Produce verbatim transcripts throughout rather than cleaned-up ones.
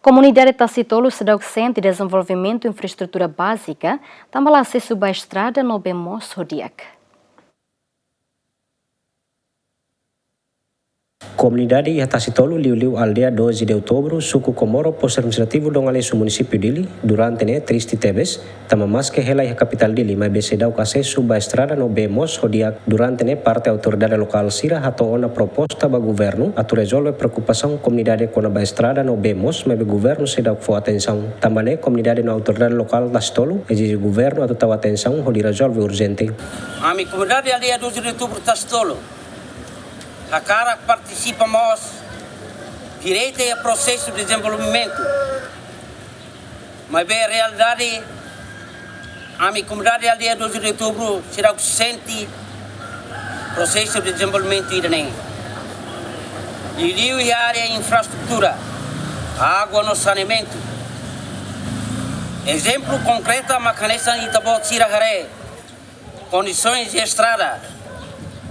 Komunidade Tasitolu seidauk sente dezenvolvimentu infraestrutura bázika, tanba la asesu ba estrada no bee moos ho di'ak. Komunidade iha Tasitolu, liuliu aldeia doze de Outubro, suku Comoro, postu administrativu Dom Aleixo, munisípiu Dili, durante ne'e triste tebes, tanba maske hela iha kapitál Dili, maibé seidauk asesu ba estrada no bee moos ho di'ak. Durante ne'e parte autoridade lokál sira hato'o ona proposta ba governu atu rezolve preokupasaun komunidade kona-ba estrada no bee moos, maibé governu seidauk fó atensaun. Tanba ne'e komunidade no autoridade lokál Tasitolu ezije governu atu tau atensaun hodi rezolve urjente. Ami komunidade aldeia doze de Outubro Tasitolu hakarak partisipa mós direta iha prosesu dezenvolvimentu. Maibé realidade, ami komunidade aldeia doze de Outubro seidauk sente prosesu dezenvolvimentu ida-ne'e. Liuliu iha área infraestrutura, água no saneamentu. Ezemplu konkretu mak hanesan ita-boot sira haree kondisoens de estrada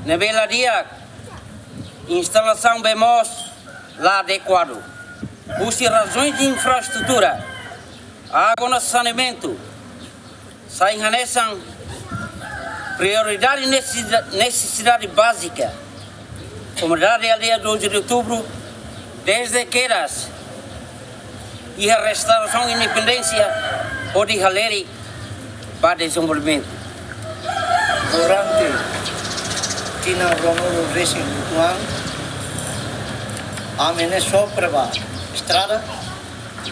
ne'ebé la di'ak, instalasaun bee moos la adekuadu. Husi razoens de infraestrutura, água no saneamentu sai hanesan prioridade, nesesida-, nesesidade bázika. Komunidade aldeia doze de Outubro, dezde kedas iha restaurasaun independénsia hodi halerik ba dezenvolvimentu. Durante tinan ruanulu-resin-hitu, ami ne'e sofre ba estrada,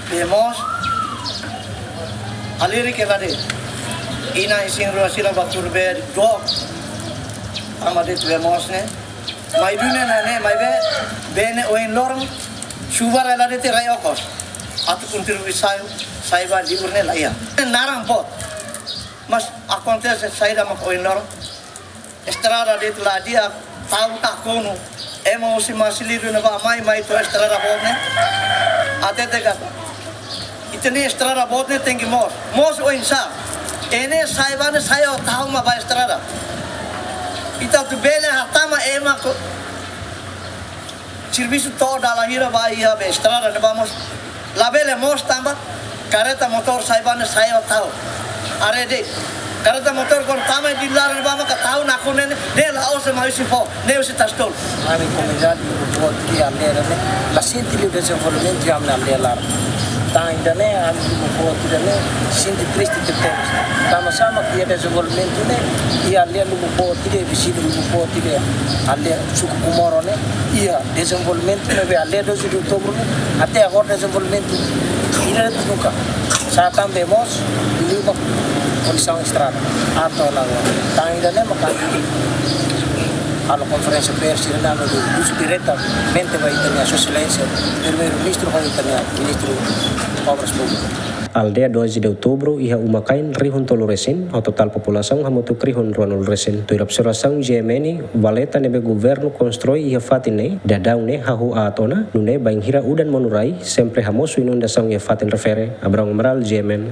bee moos halerik ka la de'it. Inan-isin rua sira baku bee dook, tanba de'it bee moos ne'e. Mai duni ne'e, maibé bee ne'e ohin loron, chuva rai la de'it, rai okos. Atu kontribuisaun sai ba liur ne'e la iha. Naran boot. Mas akontese saida mak ohin loron? Estrada de'it la di'ak, tau takonu. Ema husi Marselha ne'ebá mai, mai to'o estrada boot ne'e. Até te gata. Ita-nia estrada boot ne'e tenke moos. Moos oinsá? Ema ne'e sai ba ne'e sai ho tahu mak ba estrada. Ita atu bele hatama ema ko servisu to'o dala hira ba iha be estrada ne'ebá moos. Labele moos tanba kareta motór sai ba ne'e sai ho tahu. Haree de'it. Kareta motór kuandu tama iha Dili laran ne'ebá maka tahu nakonu ne'e, ne'e la'ós ema husi foho, ne'e husi Tasitolu. Ami komunidade Lumu Boot iha aldeia ne'e la sente liu dezenvolvimentu iha ami-nia aldeia laran. Tan ida-ne'e ami Lumu Boot ida-ne'e sente triste tebes. Tanba sá mak iha dezenvolvimentu ne'e iha aldeia Lumu Boot ida, viziñu Lumu Boot ida, aldeia suku Comoro ne'e iha dezenvolvimentu ne'ebé aldeia doze de Outubro ne'e até agora dezenvolvimentu ida nunka. Sá tan bee moos, liuliu ba kondisaun estrada. Atu lago. Tan ida-ne'e maka halo konferénsia pers ida-ne'e ami husu diretamente ba ita-nia Sua Exelénsia Primeiru-Ministru ho ita-nia Ministru Obras Públikas. Aldeia doze de Outubro iha uma-kain rihun tolu resin, ho totál populasaun hamutuk rihun ruanulu resin. Tuir observasaun G M N, valeta ne'ebé governu konstrui iha fatin ne'e, daudaun ne'e hahú aat ona, nune'e bainhira udan monu rai, sempre hamosu inundasaun iha fatin refere. Abrão Amaral, G M N.